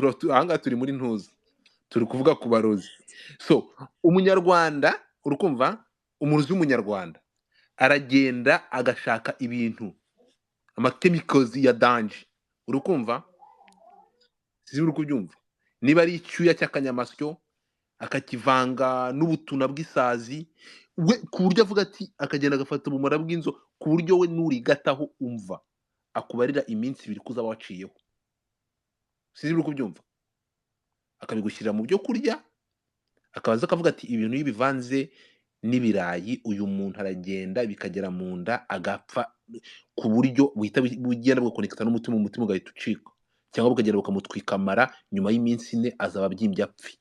Ahangaha turi muri ntuza, turi kuvuga ku barozi. So umunyarwanda, urukumva, umurozi w'umunyarwanda aragenda agashaka ibintu, amachemicals ya danger, urukumva, sinzi uri kubyumva, niba ari icyuya cy'akanyamasyo akakivanga n'ubutuna bw'isazi, we ku buryo avuga ati, akagenda agafata ubumara bw'inzo, ku buryo we nurigataho umva akubarira iminsi ibiri ko uzaba waciyeho, sinzi uri kubyumva, akabigushyirira mu byo kurya, akabaza akavuga ati ibintu iyo bivanze n'ibirayi uyu muntu aragenda bikagera mu nda agapfa, ku buryo buhita bugenda bugakonekita n'umutima, umutima ugahita ucika, cyangwa bukagenda bukamutwika amara, nyuma y'iminsi 4 azaba abyimbye apfe,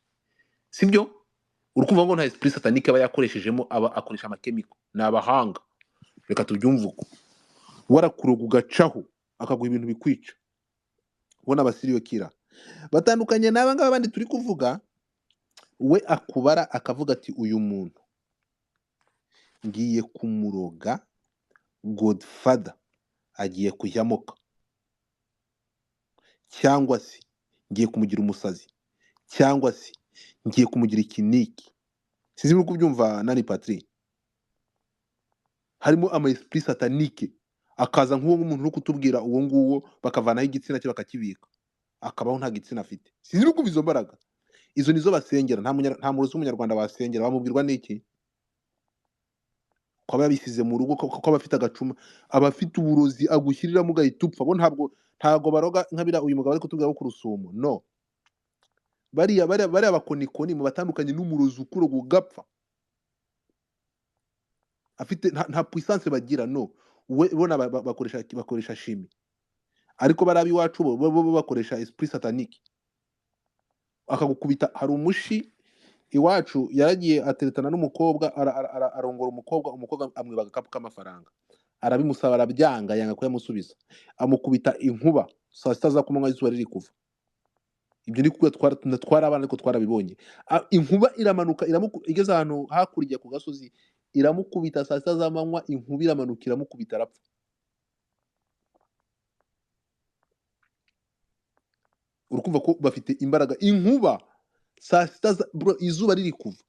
sibyo? Urukumva ngo nta esprit satanique aba yakoreshejemo, aba akoresha amakemiko, ni abahanga, reka tubyumve uko. Warakuroga ugacaho akaguha ibintu bikwica, ubona abasiriyo kira batandukanye n'aba ngaba bandi turi kuvuga. We akubara akavuga ati uyu muntu ngiye kumuroga, Godfather agiye kujyamoka, cyangwa se ngiye kumugira umusazi, cyangwa se ngiye kumugira iki n'iki, sinzi uri kubyumva nani Patrick. Harimo ama esprit satanique, akaza nk'uwo muntu uri kutubwira uwo nguwo, bakavanaho igitsina cye bakakibika, akabaho nta gitsina afite. Sinzi uri kumva izo mbaraga, izo nizo basengera. Nta murozi w'umunyarwanda basengera, bamubwirwa n'iki? Ko aba yabisize mu rugo, ko aba afite agacuma, aba afite uburozi agushyiriramo ugahita upfa. Bo ntabwo baroga nka biriya uyu mugabo ari kutubwira wo ku Rusumo. No, bariya bakonikoni mu batandukanye n'umurozi ukuroga ugapfa, afite nta puissance bagira. No, we bo bakoresha chimie, ariko bari abiwacu bo bakoresha esprit satanique, akagukubita. Hari umushi iwacu yaragiye ateretana n'umukobwa, arongora umukobwa, umukobwa amwiba agakapu k'amafaranga, arabimusaba arabyanga, yanga kuyamusubiza, amukubita inkuba saa sita za kumanywa izuba riri kuva. Ibyo ni kuko twari abana ariko twarabibonye. Inkuba iramanuka, igeze ahantu hakurya ku gasozi iramukubita saa sita z'amanywa, inkuba iramanuka iramukubita arapfa. Urukumva ko bafite imbaraga. Inkuba saa sita bro, izuba riri kuva,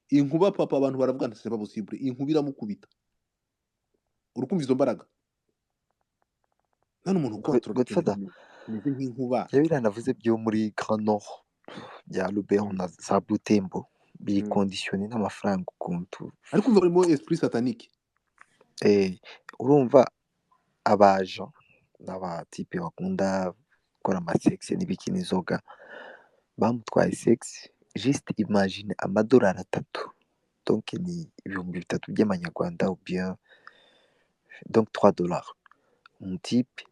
inkuba papa, abantu baravuga nti c'est pas possible, inkuba iramukubita. Urukumva izo mbaraga? Nta n'umuntu ukontorora ikintu Godfather kimeze nk'inkuba. Ya biriya navuze byo muri Grand Nord bya Lubero na za Butembo biri conditionné n'amafaranga ukuntu. Ariko umva barimo esprit satanique. Urumva abaja n'abatipe bakunda gukora amasexe n'ibiki n'inzoga, bamutwaye sexe, juste imagine amadolari 3, donc ni 3000 by'amanyarwanda ou bien donc $3, umutipe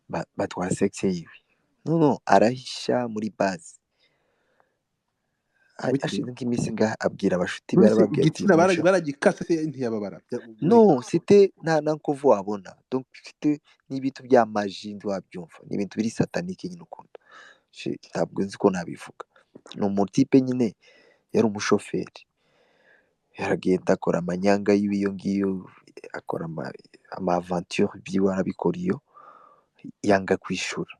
batwara sexe yiwe, no arahisha muri base. Hashize nk'iminsi ngaha abwira abashuti be, Nonese arababwira ati, igitsina Musha. baragikase se ntiyababara? No, c'était nta nkovu wabona, donc c'était n'ibintu bya magie ntiwabyumva, ni ibintu biri satanique nyine ukunda. Ntabwo nzi ko nabivuga. Ni umutipe nyine yari umushoferi, yaragenda akora amanyanga y'iyo ngiyo, akora ama aventure byiwe arabikora iyo, yanga kwishura.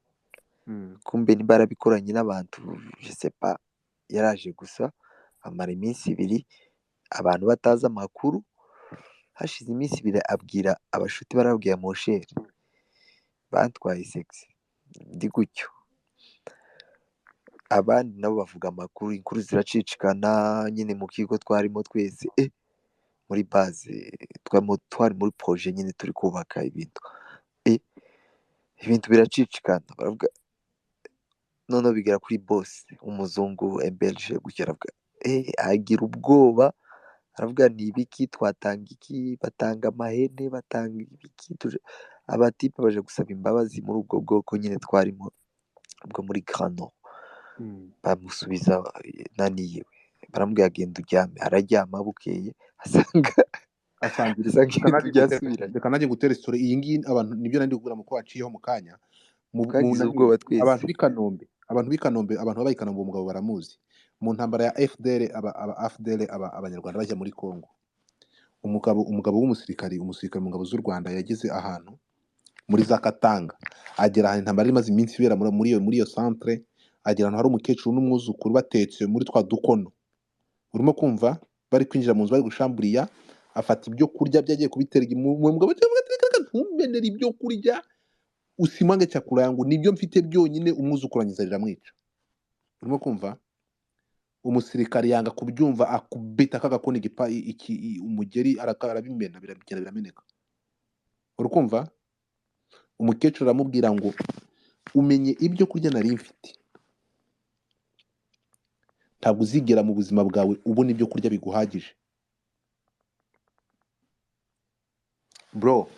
Kumbe nimba yarabikoranye n'abantu, je sais pas, yaraje gusa amara iminsi 2 abantu batazi amakuru. Hashize iminsi 2 abwira abashuti, barabwira mon cher bantwaye sexe ndi gutyo. Abandi nabo bavuga amakuru, inkuru ziracicikana nyine mu kigo twarimo twese, muri base twari muri projet nyine turi kubaka ibintu, ibintu biracicikana, baravuga noneho bigera kuri boss umuzungu belge gutyo, aravuga, agira ubwoba, aravuga ni ibiki, twatanga iki, batanga amahene, batanga ibiki, abatipe baje gusaba imbabazi muri ubwo bwoko nyine twarimo bwo muri Grand Nord. Bamusubiza nani yiwe, baramubwira agenda uryame, araryama, bukeye Asanga asanga ibintu byasubiranye. Reka nanjye ngutere story iyi ngiyi, abantu nibyo nari ndi kubwira muko waciyeho mu kanya. Twagize ubwoba twese. Abantu b'i Kanombe, abantu b'i Kanombe, abantu baba i Kanombe, uwo mugabo baramuzi. Mu ntambara ya FDL, aba FDL, abanyarwanda bajya muri Congo. Umugabo w'umusirikari, umusirikari mu ngabo z'u Rwanda, yageze ahantu muri za Katanga, agera ahantu intambara imaze iminsi ibera muri iyo centre, Agera ahantu hari umukecuru n'umwuzukuru batetse muri twa dukono, urimo kumva bari kwinjira mu nzu bari gushamburiya, afata ibyo kurya bye agiye kubitera umugabo ati, "Reka, reka, ntumenere ibyo kurya, usimange chakula yangu, nibyo mfite byonyine." Umwuzukuru wanjye iramwica. Urimo kumva umusirikare yanga kubyumva, akubita kagakoni igipa umugeri arabimena, biragenda birameneka. Urukumva umukecuru aramubwira ngo umenye ibyo kurya nari mfite, ntabwo uzigera mu buzima bwawe ubona ibyo kurya biguhagije bro.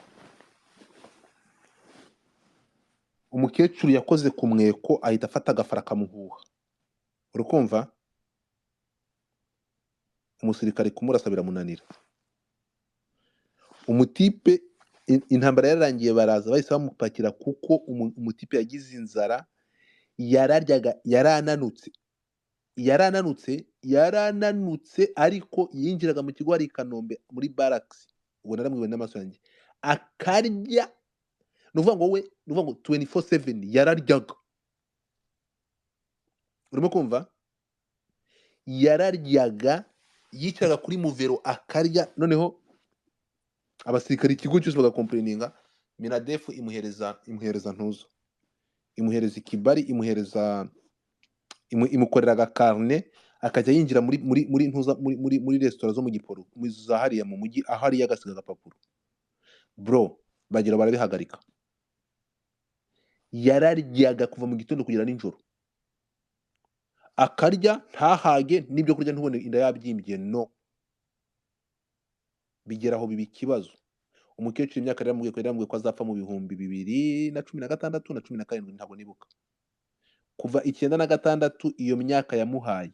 Umukecuru yakoze ku mweko ahita afata agafara akamuhuha. Urukumva umusirikare kumurasa biramunanira. Umutipe intambara yararangiye baraza bahise bamupakira kuko umutipe yagize inzara, yararyaga, yarananutse yarananutse yarananutse, ariko yinjiraga mu kigo hari i Kanombe muri barracks, ubwo naramwibonye n'amaso yanjye akarya. Ni ukuvuga ngo we, ni ukuvuga ngo 24/7 yararyaga. Urimo kumva yararyaga, yicaraga kuri muvero akarya. Noneho abasirikare ikigo cyose bagakomplaininga, Minadefu imuhereza ntuzo, imuhereza ikibari, imuhereza imukorera agakarne, akajya yinjira muri muri muri ntuza muri muri muri resitora zo mu Giporo, muri za hariya mu mujyi, aho ariyo agasiga agapapuro bro, bagira barabihagarika. Yararyaga kuva mu gitondo kugera nijoro, akarya ntahage, n'ibyo kurya ntubone inda yabyimbye. No bigera aho biba ikibazo. Umukecuru imyaka yaramubwiye ko azapfa mu 2016 na 17, ntabwo nibuka. Kuva 96 iyo myaka yamuhaye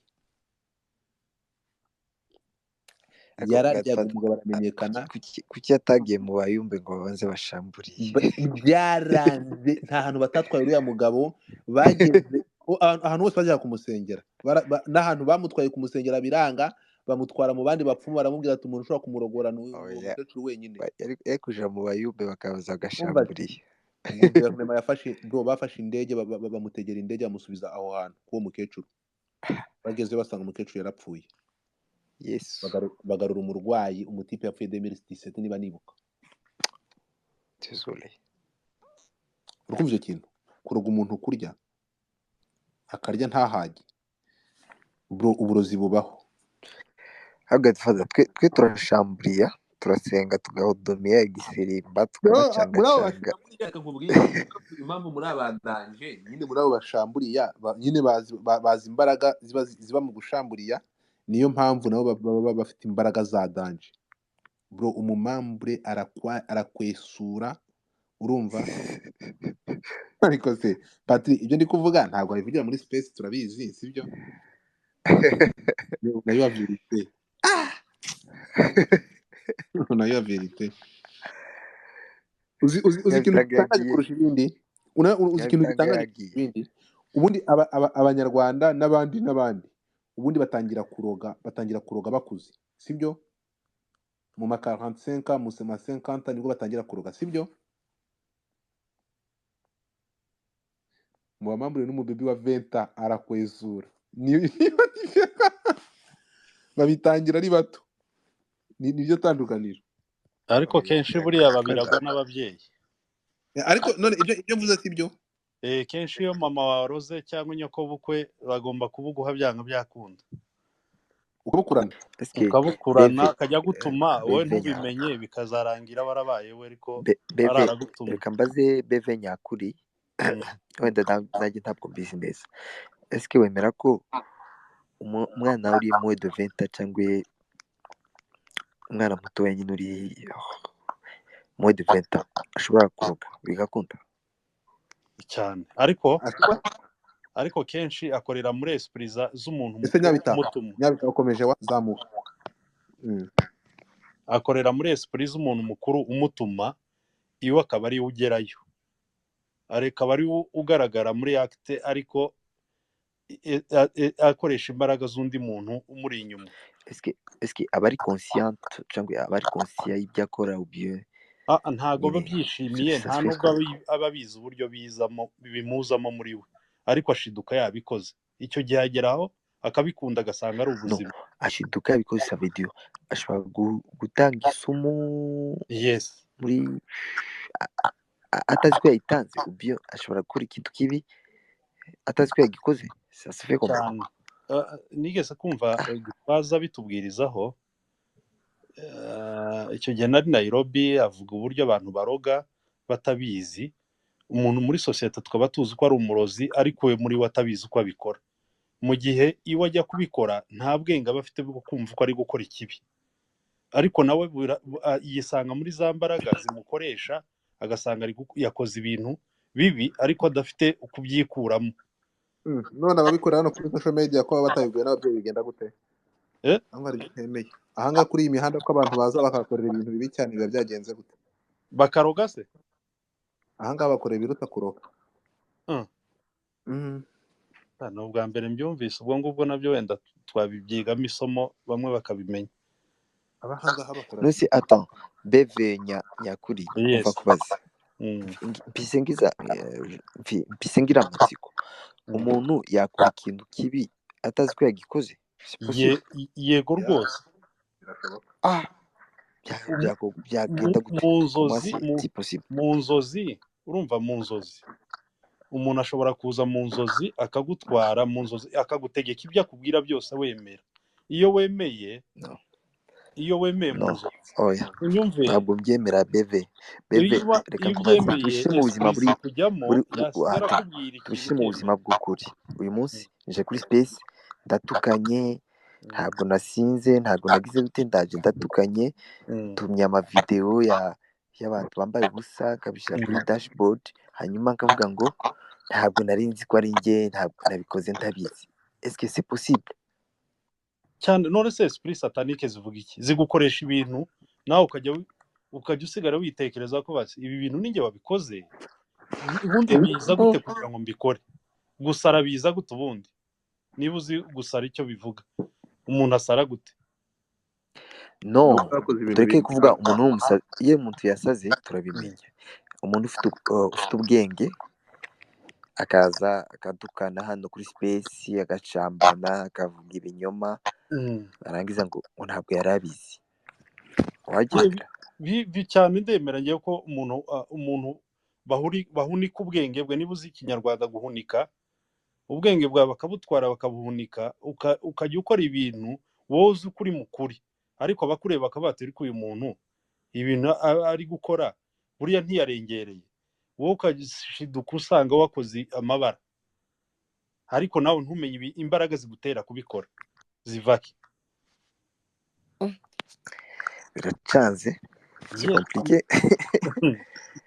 Ariko yararyaga, Godfather, umugabo aramenyekana. kuki yatagiye mu bayumbe ngo babanze bashamburiye? Byaranze, nta hantu batatwaye uriya mugabo, bageze ahantu hose bajyaga kumusengera, n'ahantu bamutwaye kumusengera biranga, bamutwara mu bandi bapfumu, baramubwira ati umuntu ushobora kumurogora ni uwo Oya, mukecuru wenyine. yari kuja mu bayumbe bakabaza Umva bagashamburiye. Guverinoma yafashe bro, bafashe indege bamutegera indege bamusubiza aho hantu k'uwo mukecuru. Bagezeyo basanga umukecuru yarapfuye. Yesu, Bagarura umurwayi, umutipe yapfuye 2017 niba nibuka. Désolé. Urukumva icyo kintu, kuroga umuntu kurya akarya ntahage bro, uburozi bubaho. Ahubwo Godfather, twe turashamburiya, turasenga, tugahodomiya igisimba, Bro, muri abo tukabacangacanga. bashamburiya, reka nkubwire impamvu muri abandanje nyine, muri abo bashamburiya nyine bazi imbaraga ziba mu gushamburiya, niyo mpamvu nabo baba bafite imbaraga za danje bro. Umumambure arakwesura, urumva. Ariko se Patrick, ibyo ndi kuvuga ntabwo wabivugira muri space, turabizi sibyo? Nayo verite, nayo verite. Uzi ikintu Nyabitanga gitangaje yagiye, kurusha ibindi? Uzi ikintu Nyabitanga gitangaje kurusha yagiye. ibindi? Ubundi abanyarwanda n'abandi n'abandi ubundi batangira kuroga bakuze, sibyo? Mu ma 45, mu ma 50 nibwo batangira kuroga, sibyo? Mu bamambure n'umubebi wa 20 arakwezura. Niyo babitangira ari bato, niryo tandukaniro. Ariko Oya, kenshi buriya Godfather. babiragwa n'ababyeyi. Ariko none ibyo mvuze si byo? Kenshi iyo mama waroze cyangwa nyokobukwe bagomba kubuguha byanga byakunda, Ukabukurana. Eske ukabukurana Beve, akajya gutuma wowe Beve ntubimenye, bikazarangira warabaye we, ariko Beve, araragutuma. reka mbaze Beve nyakuri, wenda nanjye ntabwo mbizi neza. Eske wemera ko umwana uri moins de 20 cyangwa umwana muto wenyine uri moins de 20 ashobora kuroga bigakunda? Cyane, ariko Ashobora ariko kenshi akorera muri esprit z'umuntu ese mukuru Nyabita, umutuma. Nyabita ukomeje wazamuka. Akorera muri esprit z'umuntu mukuru umutuma, iwe akaba ari we ugerayo, akaba ari we ugaragara muri acte, ariko akoresha imbaraga z'undi muntu umuri inyuma. Eske aba ari consciente cyangwa aba ari conscient y'ibyo akora ou bien Ntago aba nyine abyishimiye, ça nta se fait nubwo quoi? aba abizi uburyo bizamo bimuzamo muri we, Ariko ashiduka yabikoze. Icyo gihe ageraho akabikunda, agasanga ari No, ubuzima. Ashiduka yabikoze, ça veut dire ashobora gutanga isumu Yes. muri atazi ko yayitanze, ou bien ashobora gukora ikintu kibi atazi ko yagikoze. Ça se fait comment? Cyane. Nigeze kumva Gitwaza bitubwirizaho. Icyo gihe nari Nairobi, avuga uburyo abantu baroga batabizi. Umuntu muri sosiyete tukaba tuzi ko ari umurozi, ariko we muri we atabizi uko abikora. Mu gihe iwe ajya kubikora, nta bwenge aba afite bwo kumva ko ari gukora ikibi, ariko nawe yisanga muri za mbaraga zimukoresha, agasanga yakoze ibintu bibi ariko adafite ukubyikuramo. None ababikora hano kuri social media ko baba batabibwiwe n'ababyeyi, bigenda gute? Eh? Aho hari ibyo ntemeye ahangaha kuri iyi mihanda, ko abantu baza bakahakorera ibintu bibi cyane, biba byagenze gute? Bakaroga se? Ahangaha bakora ibiruta kuroga. Ah, ni ubwa mbere mbyumvise. Ubwo ngubwo nabyo wenda twabibyigamo isomo, bamwe bakabimenya. Abahangaha bakora None, attends, beve nyakuri, umva. Yes. Kubaza, mpise ngiza mpise ngira amatsiko. Umuntu yakora ikintu kibi atazi ko yagikoze? C'est possible? Yego. Ya, Rwose. birashoboka. Ah, byagenda gute? Mu Comment? nzozi. C'est possible? Mu nzozi, urumva, mu nzozi umuntu ashobora kuza mu nzozi akagutwara mu nzozi, akagutegeka ibyo akubwira byose wemera. Iyo wemeye, No. iyo wemeye mu No. nzozi, Oya. unyumve. Ntabwo mbyemera, beve. Beve, Iyo reka iyo nkubaze. ubyemeye, Tubishyire mu buzima esprit buri zikujyamo, buri yasigara attends, akubwira ikintu tubishyire mu ukemera. buzima bw'ukuri. Uyu munsi nje kuri space ndatukanye, ntabwo nasinze, ntabwo nagize gute, ndaje ndatukanye, tumye amavideo y'abantu bambaye ubusa, nkabishyira kuri dashboard, hanyuma nkavuga ngo ntabwo nari nzi ko ari njye, ntabwo nabikoze ntabizi. Est-ce que c'est possible? Cyane. None se esprit satanique zivuga iki? Zigukoresha ibintu, nawe ukajya usigara witekereza ko basi ibi bintu ninjye wabikoze. Ubundi biza gute kugira ngo mbikore? Gusara biza gute ubundi? Niba uzi gusara icyo bivuga, umuntu asara gute? No. Nuko bakoze ibintu Tureke bibi. kuvuga umuntu w'umusazi. Iyo umuntu yasaze turabimenya. Umuntu ufite ubwenge akaza akadukana hano kuri space, agacambana, akavuga ibinyoma, arangiza ngo ntabwo yari abizi, wabyemera? Cyane, ndemera ngewe ko umuntu bahunika ubwenge bwe. Niba uzi Ikinyarwanda, guhunika ubwenge bwawe, bakabutwara bakabuhunika, ukajya ukora ibintu wowe uzi ko uri mukuri, ariko abakureba bakaba bati: "Ariko uyu muntu ibintu ari gukora buriya ntiyarengereye?" Wowe ugashiduka usanga wakoze amabara, ariko nawe ntumenye imbaraga zigutera kubikora ziva he. Biracanze, c'est compliqué.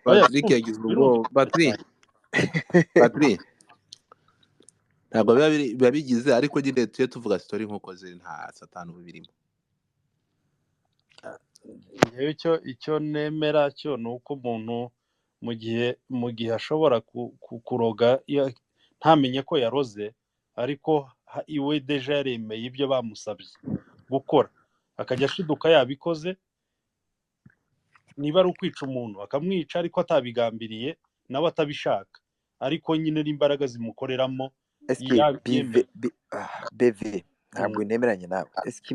Oya, Patrick yagize ubwoba. Birumvikana. Patrick, Patrick, ntabwo biba bigize, ariko nyine tujye tuvuga story nk'uko ziri, nta satani uba birimo. Njyewe icyo nemera cyo ni uko umuntu mu gihe ashobora kuroga ntamenye ko yaroze, ariko iwe déjà yaremeye ibyo bamusabye gukora, akajya ashiduka yabikoze. Niba ari ukwica umuntu akamwica, ariko atabigambiriye, nawe atabishaka, ariko nyine n'imbaraga zimukoreramo. Est-ce que Yemeye. BV, ntabwo nemeranya nawe. Est-ce que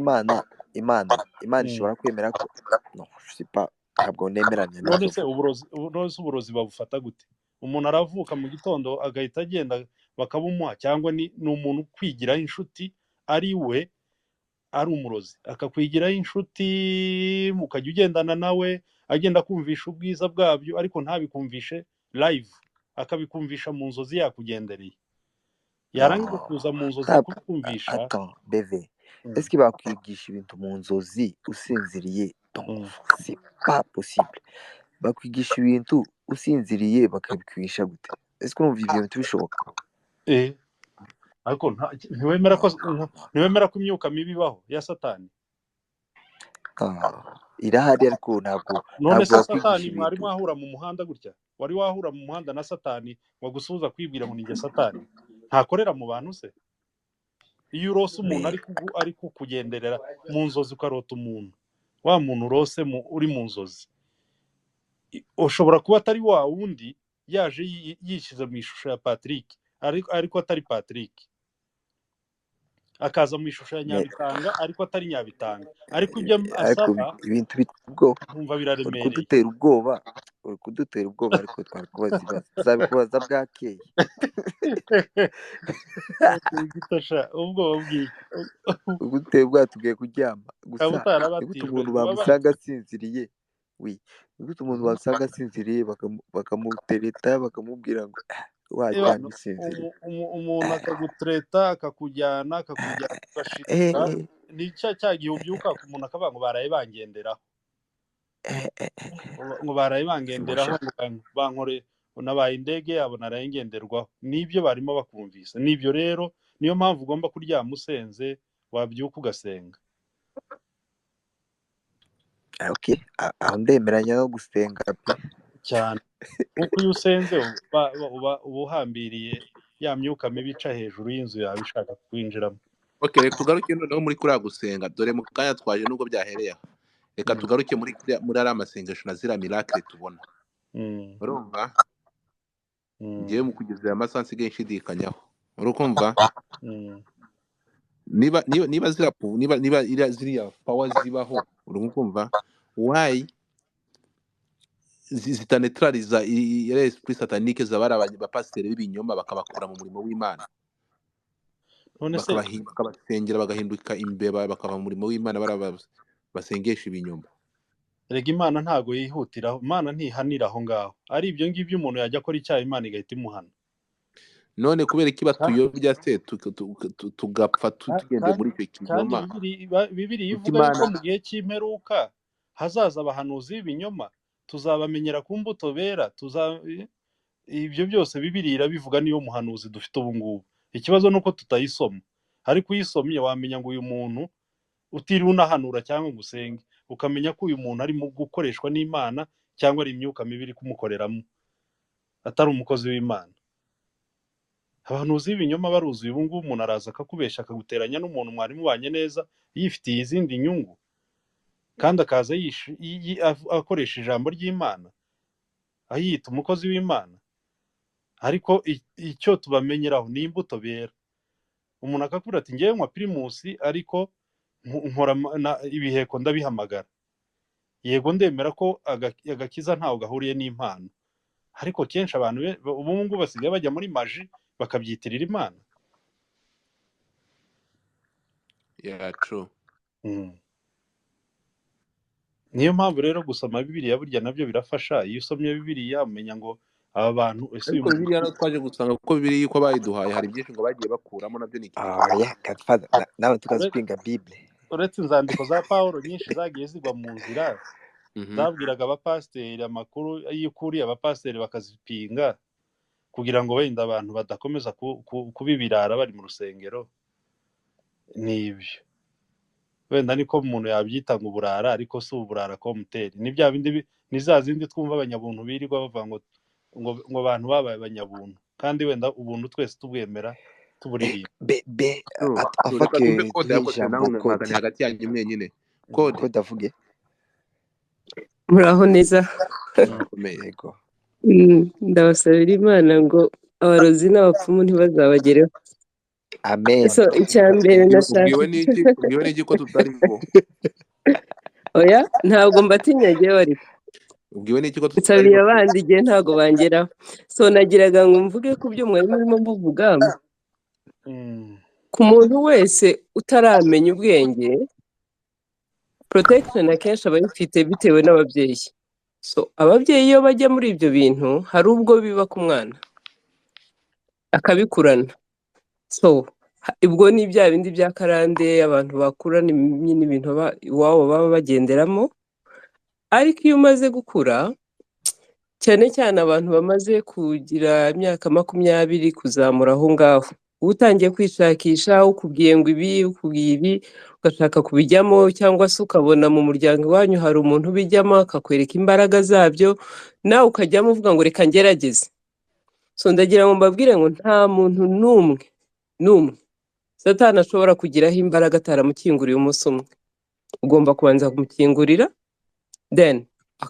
Imana ishobora kwemera ko? Non, je sais pas, ntabwo nemeranya None n'ibyo se uvuga. uburozi, none se uburozi babufata gute? Umuntu aravuka mu gitondo agahita agenda bakabumuha, cyangwa ni umuntu kwigiraho inshuti, ari we ari umurozi, akakwigiraho inshuti, ukajya ugendana nawe, agenda akumvisha ubwiza bwabyo, ariko ntabikumvishe live, akabikumvisha mu nzozi yakugendereye, yarangiza No. kuza mu nzozi Ntabwo kubikumvisha. Attends, BV, est-ce que bakwigisha ibintu mu nzozi usinziriye? Donc c'est pas possible. Bakwigisha ibintu usinziriye, bakabikwigisha gute? Est-ce que urumva ibyo bintu bishoboka? Eh, ariko ntiwemera ko ntiwemera ko imyuka mibi ibaho ya Satani? Ah, irahari, ariko ntabwo None ntabwo se bakwigisha Satani mwari ibintu. mwahura mu muhanda gutya? Wari wahura mu muhanda na Satani ngo agusuhuza, kwibwira ngo ninjye Satani? Ntakorera mu bantu se? Iyo urose umuntu Mais ari kukugenderera mu nzozi, ukarota umuntu, wa muntu urose uri mu nzozi, ushobora kuba atari wa wundi yaje yishyize mu ishusho ya Patrick, ariko atari Patrick, akaza mu ishusho ya Me- Nyabitanga ariko atari Nyabitanga, ariko ibyo ariko asaba ibintu biteye ubwoba, nkumva uri biraremereye. kudutera ubwoba, uri kudutera ubwoba, ariko twari kubaza ibibazo, tuzabikubaza bwakeye. Gitasha ubwoba bw'iki? Uri kudutera ubwoba, tugiye kuryama Ukaba gusa. Ni gute utarabatijwe umuntu waba bamusanga asinziriye? Wi, ni gute umuntu basanga asinziriye bakamutereta bakamubwira ngo "Ah, waryamye usinziriye"? Umuntu akagutereta akakujyana ugashiduka, ni cya gihe ubyuka umuntu akavuga ngo baraye bangenderaho, ngo baraye bangenderaho, Simusha. ngo bankore nabaye indege yabo naraye ngenderwaho. Nibyo barimo bakumvise. Nibyo rero, niyo mpamvu ugomba kuryama usenze, wabyuka ugasenga. Okay, aho ndemeranya no gusenga pe. Cyane, kuko iyo usenze uba uhambiriye ya myuka mibi ica hejuru y'inzu yawe ishaka kwinjiramo. Okay, reka tugaruke noneho muri kuriya gusenga. Dore mu kanya twaje nubwo byahereye aho, reka tugaruke muri ariya masengesho na ziriya miracle tubona. Urumva, ngewe mu kugeza aya masaha nsigaye nshidikanyaho, urukumva, niba ziriya niba ziriya power zibaho, urumva, why zitanetraliza esprit satanique z'abari abapasiteri b'ibinyoma bakabakura mu murimo w'Imana, None se bakabasengera bagahinduka imbeba, bakava mu murimo w'Imana, bari basengesha ibinyoma? Erega Imana ntago yihutiraho, Imana ntihanira aho ngaho. Ari ibyo ngibyo umuntu yajya akora icyaha Imana igahita imuhana. None kubera iki batuyobya se tugapfa tugendeye muri icyo Kandi kinyoma? Bibiliya Kuki ivuga yuko Imana mu gihe cy'imperuka hazaza abahanuzi b'ibinyoma, tuzabamenyera ku mbuto bera, ibyo byose Bibiliya irabivuga, niyo muhanuzi dufite ubu ngubu. Ikibazo ni uko tutayisoma, ariko uyisomye wamenya ngo uyu muntu, utiriwe unahanura cyangwa ngo usenge, ukamenya ko uyu muntu arimo gukoreshwa n'Imana cyangwa ari imyuka mibi iri kumukoreramo, atari umukozi w'Imana. Abahanuzi b'ibinyoma baruzuye ubu ngubu. Umuntu araza akakubesha, akaguteranya n'umuntu mwari mubanye neza, yifitiye izindi nyungu, kandi akaza akoresha ijambo ry'Imana, ayita umukozi w'Imana. Ariko icyo tubamenyeraho ni imbuto bera. Umuntu akakubwira ati ngewe nywa Primus, ariko nkora ibiheko ndabihamagara. Yego, ndemera ko agakiza ntaho gahuriye n'impano, ariko kenshi abantu ubu ngubu basigaye bajya muri maji bakabyitirira Imana. Yeah, true. Niyo mpamvu rero gusoma Bibiliya burya nabyo birafasha. Iyo usomye Bibiliya umenya ngo aba bantu ese uyu Ariko muntu Bibiliya nayo twaje gusanga kuko Bibiliya uko bayiduhaye hari byinshi ngo bagiye bakuramo, nabyo ni ikindi kibazo. Yeah, Godfather, nawe tukazi kwinga Bible. Uretse inzandiko za Pawulo nyinshi zagiye zigwa mu nzira, zabwiraga abapasiteri amakuru y'ukuri, abapasiteri bakazipinga kugira ngo wenda abantu badakomeza kuba ibirara bari mu rusengero. Nibyo wenda niko umuntu yabyita ngo uburara, ariko si uburara komuteri, ni bya bindi ni za zindi twumva abanyabuntu birirwa bavuga ngo abantu babaye abanyabuntu, kandi wenda ubuntu twese tubwemera tuburirimba. Be True, true. afa Reka twumve ke kode duhe yakoze ijambo nawe mwazanye kode. hagati yanyu mwenyine. Kode. Kode avuge. Muraho neza. Murakomeye. Yego. Ndabasabira Imana ngo abarozi n'abapfumu ntibazabagereho. Amen. So icya mbere nashaka Ubwiwe n'iki ko tutari bo? Oya, ntabwo mbatinya njyewe, ariko Ubwiwe n'iki ko tutari nsabiye bo? abandi igihe ntabwo bangeraho. So nagiraga ngo mvuge ku byo mwari murimo muvuga. Ku muntu wese utaramenya ubwenge, protection akenshi aba ayifite bitewe n'ababyeyi. So ababyeyi iyo bajya muri ibyo bintu, hari ubwo biba ku mwana akabikurana. So ubwo ni bya bindi bya karande abantu bakurana nyine, ibintu iwabo baba bagenderamo. Ariko iyo umaze gukura, cyane cyane abantu bamaze kugira imyaka 20 kuzamura aho ngaho, uba utangiye kwishakisha, ukubwiye ngo ibi, ukubwiye ibi, ugashaka kubijyamo, cyangwa se ukabona mu muryango iwanyu hari umuntu ubijyamo akakwereka imbaraga zabyo, nawe ukajyamo uvuga ngo reka ngerageze. So ndagira ngo mbabwire ngo nta muntu n'umwe n'umwe Satani ashobora kugiraho imbaraga ataramukinguriye umunsi umwe. Ugomba kubanza kumukingurira, then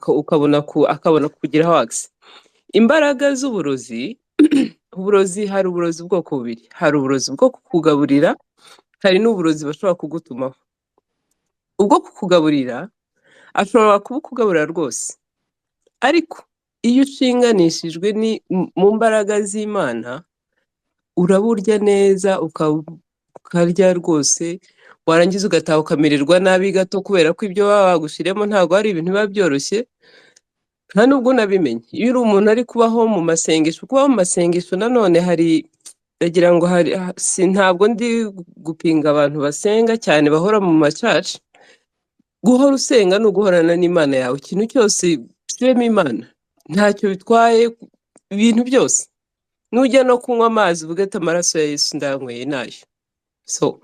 ukabona akabona kugiraho access. Imbaraga z'uburozi Uburozi, hari uburozi bwoko bubiri: hari uburozi bwo kukugaburira, hari n'uburozi bashobora kugutumaho. Ubwo kukugaburira, ashobora kubukugaburira rwose, ariko iyo ushinganishijwe ni mu mbaraga z'Imana, uraburya neza, ukarya rwose, warangiza ugataha ukamererwa nabi gato, kubera ko ibyo baba bagushyiriyemo ntabwo ari ibintu biba byoroshye. Nta nubwo unabimenye. Iyo uri umuntu ari kubaho mu masengesho, kubaho mu masengesho nanone hari, ndagira ngo hari, si ntabwo ndi gupinga abantu basenga cyane bahora mu macaca. Guhora usenga ni uguhorana n'Imana yawe. Ikintu cyose ushyiremo Imana, ntacyo bitwaye. Ibintu byose, nujya no kunywa amazi, uvuge ati: "Amaraso ya Yesu ndanyweye nayo." So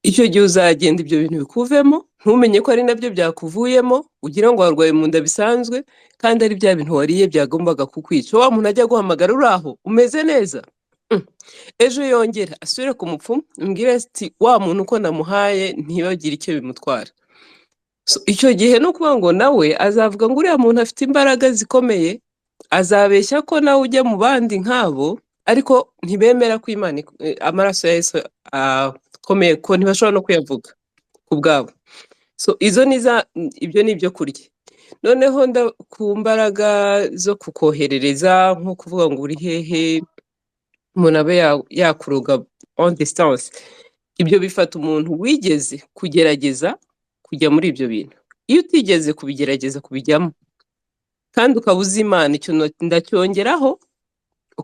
icyo gihe uzagenda ibyo bintu bikuvemo, ntumenye ko ari nabyo byakuvuyemo, ugira ngo warwaye mu nda bisanzwe, kandi ari bya bintu wariye byagombaga kukwica. Wa muntu ajya guhamagara, uri aho umeze neza. Ejo yongera asubire ku mupfumu, umbwire ati: "Wa muntu uko namuhaye ntibagire icyo bimutwara." So, icyo gihe ni ukuvuga ngo nawe azavuga ngo uriya muntu afite imbaraga zikomeye, azabeshya ko nawe ujya mu bandi nk'abo, ariko ntibemera ko Imana amaraso ya Yesu akomeye, ko ntibashobora no kuyavuga ku bwabo. So izo ni za, ibyo ni ibyo kurya. Noneho ku mbaraga zo kukoherereza, nko kuvuga ngo uri hehe, umuntu abe yakuroga on distance, ibyo bifata umuntu wigeze kugerageza kujya muri ibyo bintu. Iyo utigeze kubigerageza kubijyamo, kandi ukaba uzi Imana, icyo ndacyongeraho,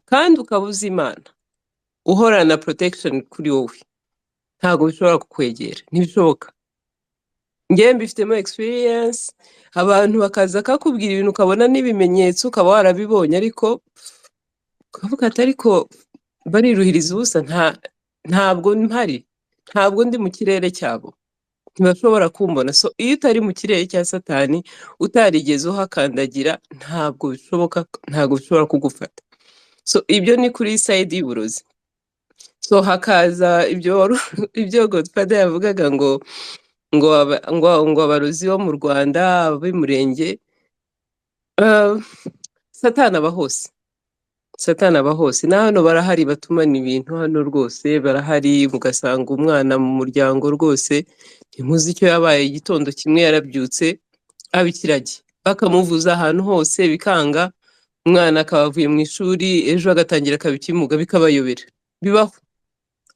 kandi ukaba uzi Imana, uhorana protection kuri wowe, ntabwo bishobora kukwegera, ntibishoboka. Njyewe mbifitemo experience. Abantu bakaza akakubwira ibintu, ukabona n'ibimenyetso, ukaba warabibonye, ariko ukavuga ati: "Ariko bariruhiriza ubusa, ntabwo mpari, ntabwo ndi mu kirere cyabo, ntibashobora kumbona." So iyo utari mu kirere cya Satani, utarigeze uhakandagira, ntabwo bishoboka, ntabwo bishobora kugufata. So ibyo ni kuri side y'uburozi. So hakaza ibyo ibyo Godfather yavugaga ngo abarozi bo mu Rwanda, ab'Umurenge. Satani aba hose, Satani aba hose. Na hano barahari, batumana ibintu hano rwose barahari. Ugasanga umwana mu muryango rwose ntimuzi icyo yabaye, igitondo kimwe yarabyutse aba ikiragi, bakamuvuza ahantu hose bikanga, umwana akaba avuye mu ishuri, ejo agatangira akaba ikimuga, bikabayobera. Bibaho.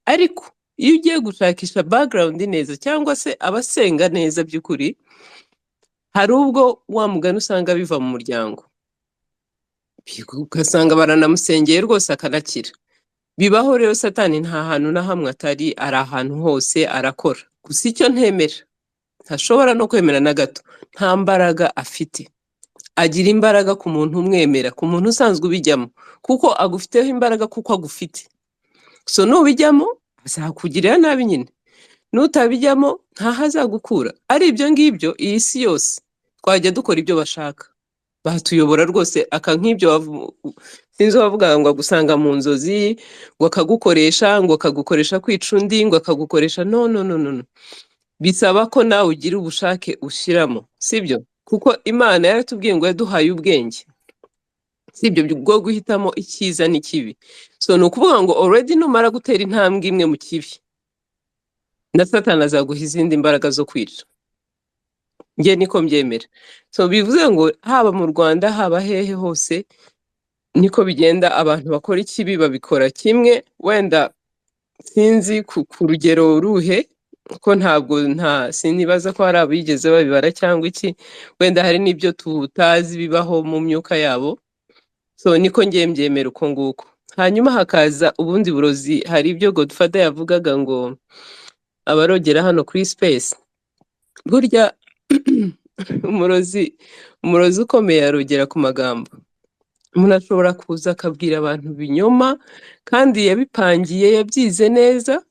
Ariko iyo ugiye gushakisha background neza, cyangwa se abasenga neza by'ukuri, hari ubwo wa mugani usanga biva mu muryango, ugasanga baranamusengeye rwose akanakira. Bibaho rero. Satani nta hantu na hamwe atari, ari ahantu hose, arakora. Gusa icyo ntemera, ntashobora no kwemera na gato, nta mbaraga afite. Agira imbaraga ku muntu umwemera, ku muntu usanzwe ubijyamo, kuko agufiteho imbaraga, kuko agufite. So nubijyamo azakugirira nabi nyine, nutabijyamo ntaho azagukura. Ari ibyo ngibyo, iyi si yose twajya dukora ibyo bashaka, batuyobora rwose. Aka nk'ibyo sinzi uwavuga ngo agusanga mu nzozi, ngo akagukoresha, ngo akagukoresha kwica undi, ngo akagukoresha. No, no, no, no, no. Bisaba ko nawe ugira ubushake ushyiramo, sibyo? Kuko Imana yaratubwiye ngo yaduhaye ubwenge, sibyo, bwo guhitamo icyiza n'ikibi. So ni ukuvuga ngo already numara gutera intambwe imwe mu kibi, na Satani azaguha izindi mbaraga zo kwica. Njye niko mbyemera. So bivuze ngo haba mu Rwanda, haba hehe hose, niko bigenda. Abantu bakora ikibi babikora kimwe, wenda sinzi ku rugero ruhe, ko ntabwo nta sinibaza ko hari abigeze babibara cyangwa iki, wenda hari n'ibyo tutazi bibaho mu myuka yabo. So niko ngiye mbyemera uko nguko. Hanyuma hakaza ubundi burozi. Hari ibyo Godfather yavugaga ngo abarogera hano kuri space. Burya umurozi ukomeye arogera ku magambo. Umuntu ashobora kuza akabwira abantu ibinyoma, kandi yabipangiye, yabyize neza,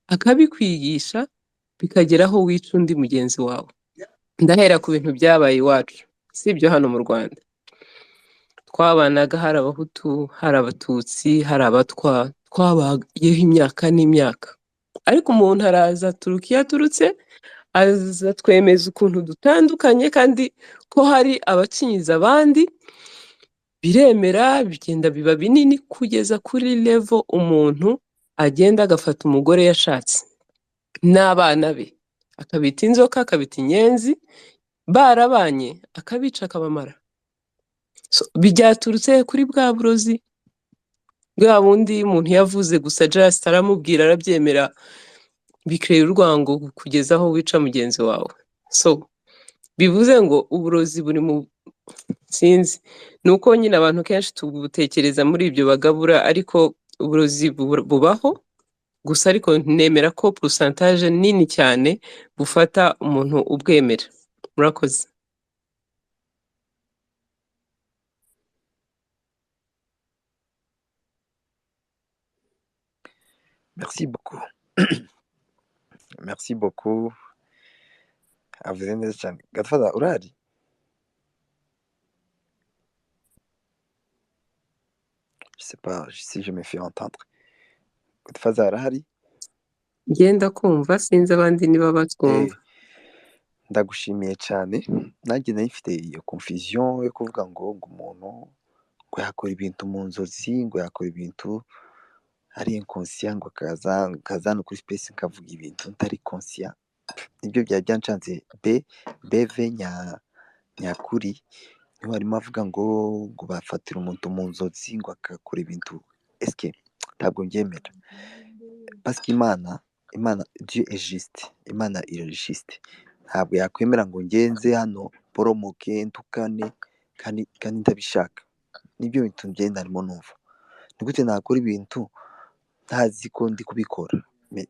akabikwigisha, bikagera aho wica undi mugenzi wawe. Ndahera ku bintu byabaye iwacu, si ibyo hano mu Rwanda. Twabanaga hari Abahutu, hari Abatutsi, hari Abatwa, twabayeho imyaka n'imyaka. Ariko umuntu araza aturuka iyo aturutse, aza twemeza ukuntu dutandukanye, kandi ko hari abacinyiza abandi. Biremera bigenda biba binini kugeza kuri level umuntu agenda agafata umugore yashatse n'abana be, akabita inzoka, akabita inyenzi, barabanye akabica akabamara. So, byaturutse kuri bwa burozi bwa bundi umuntu yavuze gusa, just aramubwira arabyemera, bikirera urwango kugeza aho wica mugenzi wawe. So bivuze ngo uburozi buri mu, sinzi, ni uko nyine abantu kenshi tubutekereza muri ibyo bagabura, ariko uburozi bubaho gusa, ariko nemera ko pourcentage nini cyane bufata umuntu ubwemera. Murakoze. Merci beaucoup. Merci beaucoup. Avuze neza cyane. Godfather urahari? Je sais pas si je me fais entendre. Godfather arahari? Ngenda kumva, sinzi abandi niba Eh, batwumva. ndagushimiye cyane. Nanjye nari mfite iyo confusion yo kuvuga ngo umuntu ngo yakora ibintu mu nzozi, ngo yakora ibintu ari inconscient, ngo akaza hano kuri space nkavuga ibintu ntari conscient. Nibyo byari byancanze. BV nyakuri niho arimo avuga ngo bafatira umuntu mu nzozi ngo agakora ibintu. Eske ntabwo mbyemera, parce que Imana Dieu est juste, Imana iri juste, ntabwo yakwemera ngo ngenze hano poromoke ntukane kandi ndabishaka. Nibyo bintu njye narimo numva, ni gute nakora ibintu ntazi ko ndi kubikora? Ni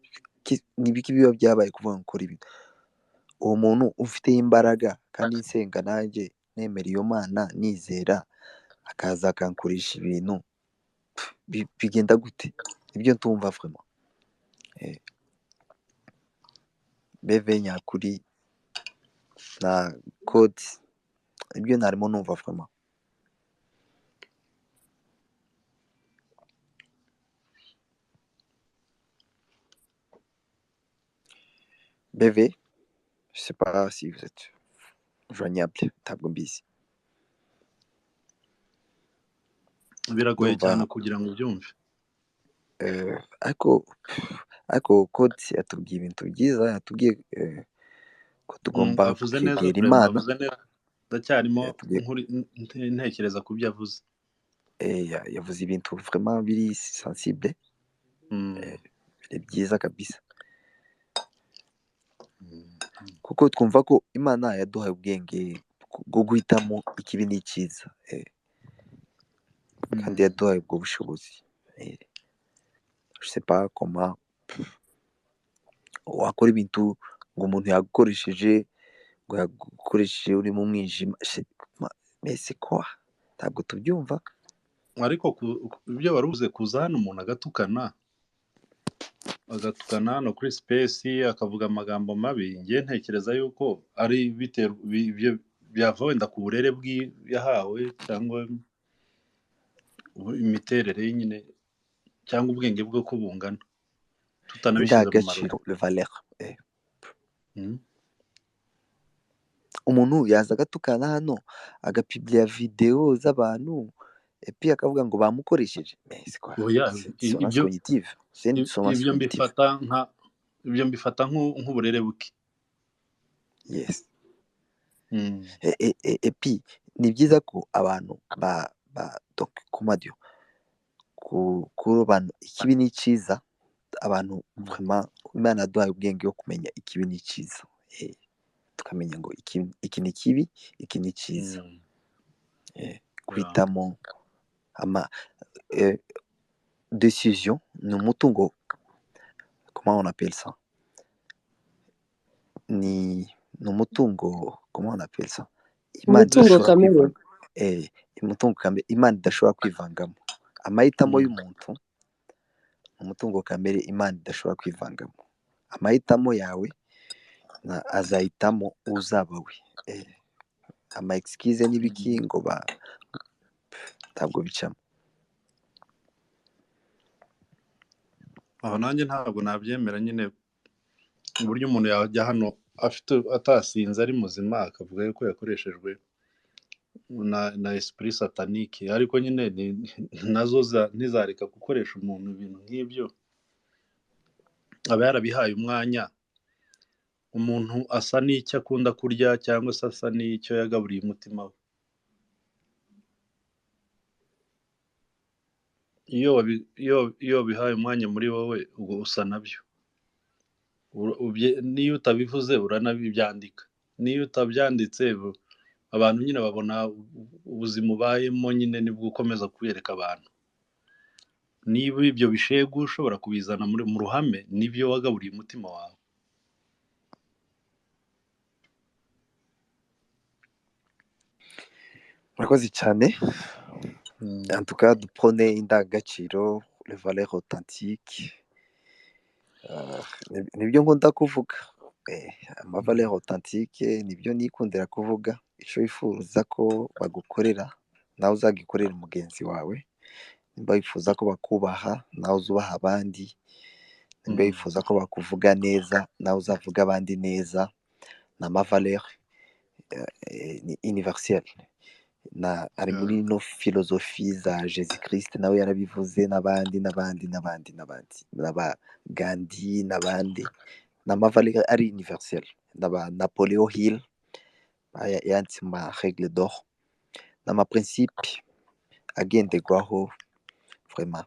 ibiki biba byabaye kuvuga ngo ukora ibintu? Uwo muntu ufite imbaraga kandi nsenga nanjye nemera iyo Mana nizera, akaza akankoresha ibintu bigenda gute? Nibyo ntumva vraiment. BV nyakuri na code, ibyo narimo numva vraiment. BV, je sais pas si vous êtes joignable, ntabwo mbizi. Biragoye Ndumva cyane kugira ngo ubyumve. Ariko code yatubwiye ibintu byiza, yatubwiye ko tugomba Avuze neza kwegera vraiment, Imana. avuze neza, ndacyarimo Yatubwiye ntekereza ku byo avuze. Yavuze ibintu vraiment biri sensible, biri byiza kabisa, kuko twumva ko Imana yaduhaye ubwenge bwo guhitamo ikibi n'icyiza, kandi yaduhaye ubwo bushobozi. Je sais pas comment wakora ibintu ngo umuntu yagukoresheje, ngo yagukoresheje uri mu mwijima. Mais c'est quoi? Ntabwo tubyumva. Ariko ibyo wari uvuze, kuza hano umuntu agatukana hano kuri space akavuga amagambo mabi, njye ntekereza yuko ari ibyo byava wenda ku burere yahawe cyangwa imiterere ye nyine, cyangwa ubwenge bwe uko bungana, tutanabishyize mu marozi. Indangagaciro, le valeur. Umuntu yaza agatukana hano agapiblia video z'abantu et puis akavuga ngo bamukoresheje. Mais c'est quoi? Oya, C'est dissonance cognitive. C'est une dissonance ibyo cognitive. ibyo mbifata nk'uburere buke. Yes. Et puis ni byiza ko abantu ba donc comment dire, kurobanura ikibi n'icyiza, abantu vraiment Imana yaduhaye ubwenge bwo kumenya ikibi n'icyiza. Tukamenya ngo iki ni kibi, iki ni cyiza. Guhitamo ama decision ni umutungo, comment on appelle ça? Ni umutungo, comment on appelle ça? Imana Umutungo idashobora kamere. kwivanga. Umutungo kamere Imana idashobora kwivangamo. Amahitamo y'umuntu, umutungo kamere Imana idashobora kwivangamo. Amahitamo yawe na azahitamo uzaba we. Ama excuse n'ibiki ngo ba ntabwo bicamo. Aho nanjye ntabwo nabyemera nyine, uburyo umuntu yajya hano afite atasinze ari muzima akavuga yuko yakoreshejwe na esprit satanique, ariko nyine nazo ntizareka gukoresha umuntu ibintu nk'ibyo, aba yarabihaye umwanya. Umuntu asa n'icyo akunda kurya cyangwa se asa n'icyo yagaburiye umutima we. Iyo wabihaye umwanya muri wowe, ubwo usa nabyo. Niyo utabivuze uranabibyandika, niyo utabyanditse abantu nyine babona ubuzima ubayemo nyine, nibwo ukomeza kwereka abantu. Niba ibyo bishegu ushobora kubizana mu ruhame, nibyo wagaburiye umutima wawe. Murakoze cyane. En tout cas, duprone indangagaciro, les valeurs authentiques. Nibyo nkunda kuvuga. Ama valeurs authentiques nibyo nikundira kuvuga. Icyo wifuza ko bagukorera nawe uzagikorera mugenzi wawe. Nimba wifuza ko bakubaha nawe uzubaha abandi. Nimba wifuza ko bakuvuga neza nawe uzavuga abandi neza. Ni ama valeurs ni universel. Na ari muri no philosophie za Jésus Christ, nawe yarabivuze, n'abandi n'abandi n'abandi n'abandi, n'aba Gandhi n'abandi. Ni ama valeurs ari universel. N'aba Napoleon Hill yanditse ma règle d'or. Ni ama principe agenderwaho vraiment.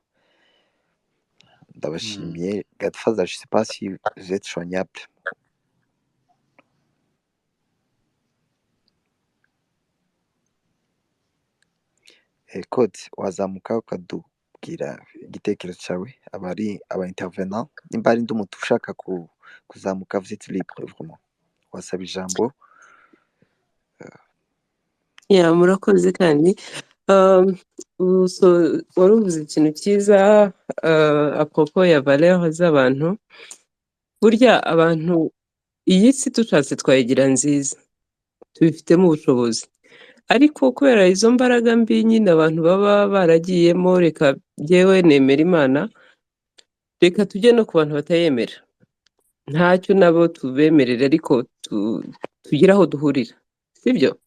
Ndabashimiye. Godfather, je sais pas si vous êtes joignable. Code wazamuka ukatubwira igitekerezo cyawe, abari aba intervenant, nimba hari undi muntu ushaka kuzamuka, vous êtes libre vraiment, wasaba ijambo. Ya, murakoze kandi. So, wari uvuze ikintu cyiza à propos ya valeur z'abantu. Burya abantu iyi si dushatse twayigira nziza, tubifitemo ubushobozi, ariko kubera izo mbaraga mbi nyine abantu baba baragiyemo, reka jyewe nemera Imana, reka tujye no ku bantu batayemera, ntacyo nabo tubemerera, ariko tugire aho duhurira, sibyo?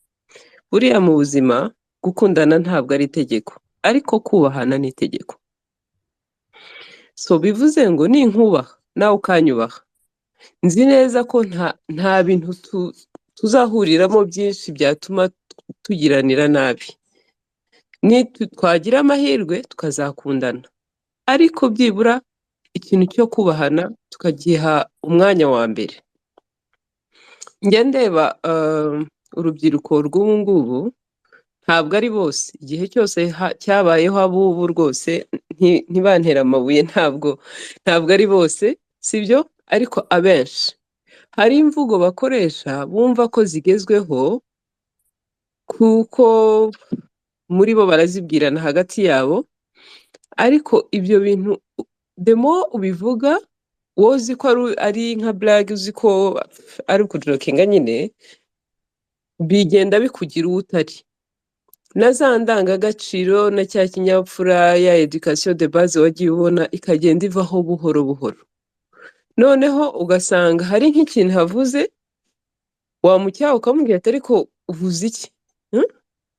Buriya mu buzima gukundana ntabwo ari itegeko, ariko kubahana ni itegeko. So bivuze ngo ninkubaha nawe ukanyubaha, nzi neza ko nta bintu tuzahuriramo byinshi byatuma tugiranira nabi. Ni twagira amahirwe tukazakundana, ariko byibura ikintu cyo kubahana tukagiha umwanya wa mbere. Njya ndeba urubyiruko rw'ubu ngubu, ntabwo ari bose, igihe cyose cyabayeho abubu rwose ntibantera amabuye, ntabwo ari bose, sibyo? Ariko abenshi hari imvugo bakoresha bumva ko zigezweho, kuko muri bo barazibwirana hagati yabo, ariko ibyo bintu demo ubivuga wowe uzi ko ari nka blague, uzi ko ari ukujokinga nyine, bigenda bikugira uwo utari. Na za ndangagaciro na cya kinyabupfura ya education de base wagiye ubona ikagenda ivaho buhoro buhoro. Noneho ugasanga hari nk'ikintu havuze, wamucyaha ukamubwira ati ariko uvuze iki?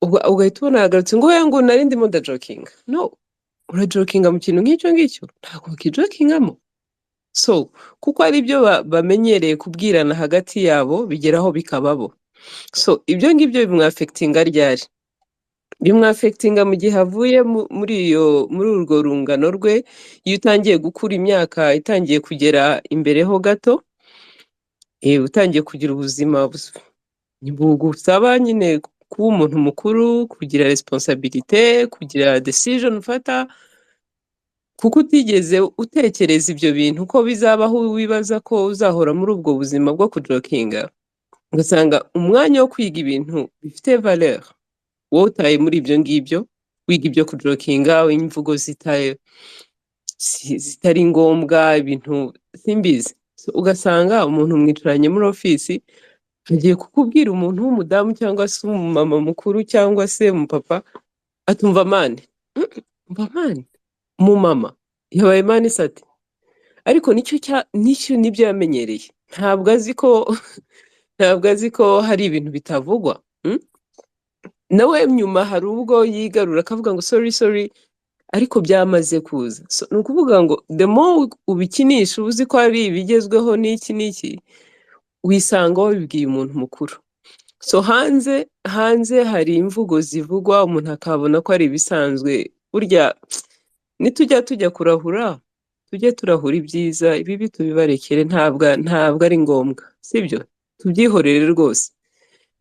Ugahita ubona yagarutse ngo oya, ngo nari ndimo ndajokinga. No, urajokinga mu kintu nk'icyo ngicyo? Ntabwo wakijokingamo. So, kuko ari byo bamenyereye kubwirana hagati yabo, bigeraho bikababo. So, ibyo ngibyo bimwafectinga ryari? Bimwafectinga mu gihe avuye muri urwo rungano rwe, iyo utangiye gukura, imyaka itangiye kugera imbere ho gato, utangiye kugira ubuzima bugusaba nyine kuba umuntu mukuru, kugira responsabilité, kugira decision ufata, kuko utigeze utekereza ibyo bintu ko bizabaho, wibaza ko uzahora muri ubwo buzima bwo kujokinga, ugasanga umwanya wo kwiga ibintu bifite valeur wowe utaye muri ibyo ngibyo, wiga ibyo kujokinga, imvugo zitari ngombwa, ibintu simbizi. So, ugasanga umuntu mwicaranye muri ofisi agiye kukubwira, umuntu w'umudamu cyangwa se umumama mukuru cyangwa se umupapa, atumva mani, umva mani, umumama yabaye mani sate, ariko nicyo nibyo yamenyereye, ntabwo azi ko hari ibintu bitavugwa. Nawe nyuma hari ubwo yigarura akavuga ngo "Sorry, sorry," ariko byamaze kuza. So, ni ukuvuga ngo the more ubikinisha, uba uzi ko ari ibigezweho n'iki n'iki, wisanga wabibwiye umuntu mukuru. So hanze hari imvugo zivugwa umuntu akabona ko ari ibisanzwe. Burya nitujya tujya kurahura, tujye turahura ibyiza, ibibi tubibarekere. Ntabwo ari ngombwa, sibyo? Tubyihorere rwose.